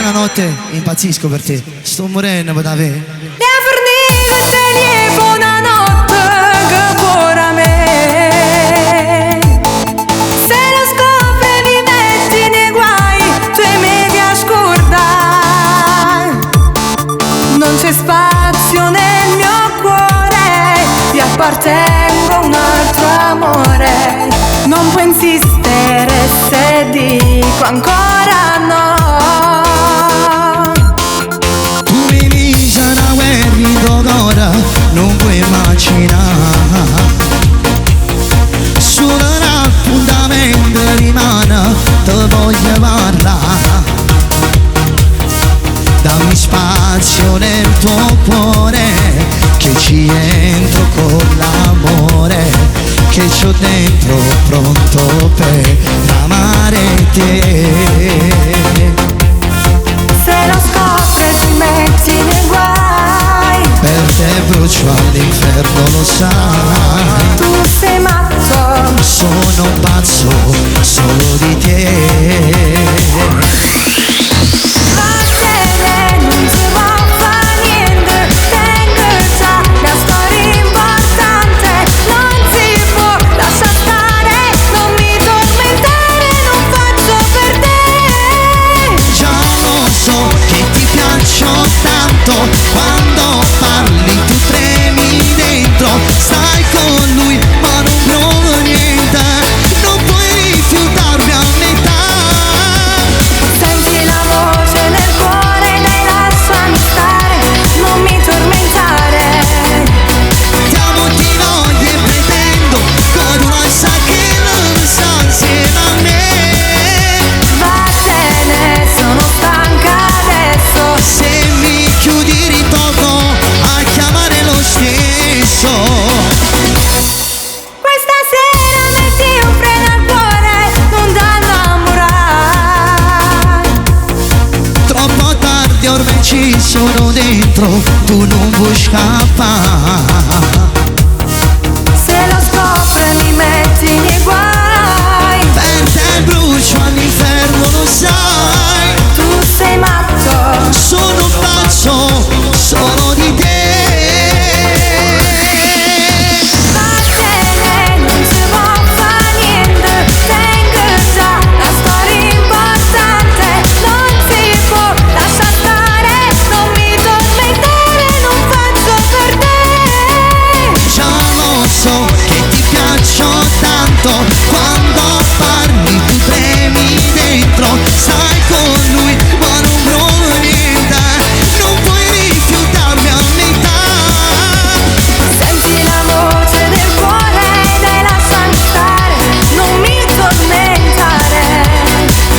Buonanotte, impazzisco per te. Sto morendo per te. E a fernì che te lievo buonanotte che cuore a me. Se lo scopre mi metti nei guai, tu mi devi scordare. Non c'è spazio nel mio cuore, ti appartengo a un altro amore. Non puoi insistere se dico ancora no. Tu mi dici una guerra in tuo cuore, non puoi immaginare. Solo un appuntamento rimane, te voglio parlare. Dammi spazio nel tuo cuore, che ci entro con l'amore, che c'ho dentro pronto per amare te. Se lo scopre ti metti nei guai. Per te brucio all'inferno, lo sai. Tu sei matto. Sono pazzo solo di te. Vattene, non si può fare niente. Tengo già la storia importante. Non si può, lascia stare. Non mi tormentare, non faccio per te. Già lo so che ti piaccio tanto. Quando parli tu tremi dentro. Stai con lui ma non provo niente. Non puoi rifiutarmi a metà. Senti la voce nel cuore, dai lasciami stare, non mi tormentare. Ti amo, ti voglio e pretendo che tu non sai che non sta insieme a me. Vattene, sono stanca adesso. Se mi chiudi ritorno a chiamare lo stesso. Questa sera metti un freno al cuore, non da innamorare. Troppo tardi ormai ci sono dentro, tu non puoi scappare. Se lo scopre mi metti nei guai. Per te brucio all'inferno, lo sai. Tu sei matto. Sono pazzo solo di te. Vattene, non si può fare niente. Tengo già la storia importante. Non si può, lascia stare. Non mi tormentare, non faccio per te. Già lo so che ti piaccio tanto. Quando parli tu tremi dentro. Stai con lui ma non provo niente. Non puoi rifiutarmi a metà. Senti la voce del cuore, dai lasciami stare, non mi tormentare.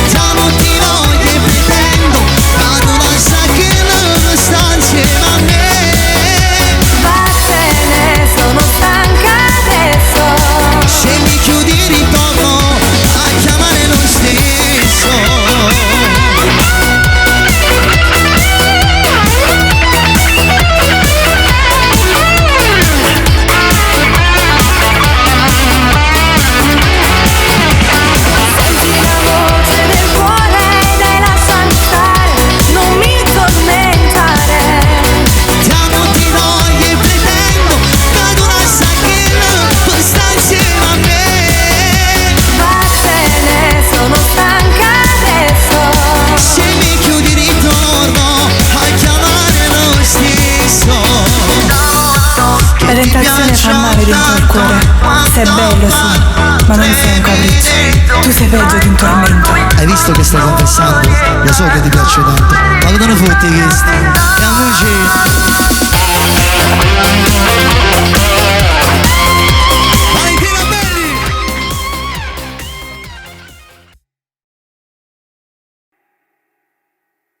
Ti amo, ti voglio e pretendo, ma tu non sai che non sta insieme a me. Vattene, sono stanca adesso. Se mi chiudi ritorno a chiamare lo stesso. Senti la voce del cuore, dai lasciami stare, non mi tormentare. Ti amo, ti voglio e pretendo che tu non sai che non sta insieme a me. Vattene, sono stanca adesso. Se mi chiudi ritorno a chiamare lo stesso. La tentazione fa male dentro al cuore. Sei bello, sì, ma non sei un capriccio. Tu sei peggio di un tormento. Hai visto che stai confessando? Lo so che ti piace tanto, ma che te ne fotti questo? Andiamoci!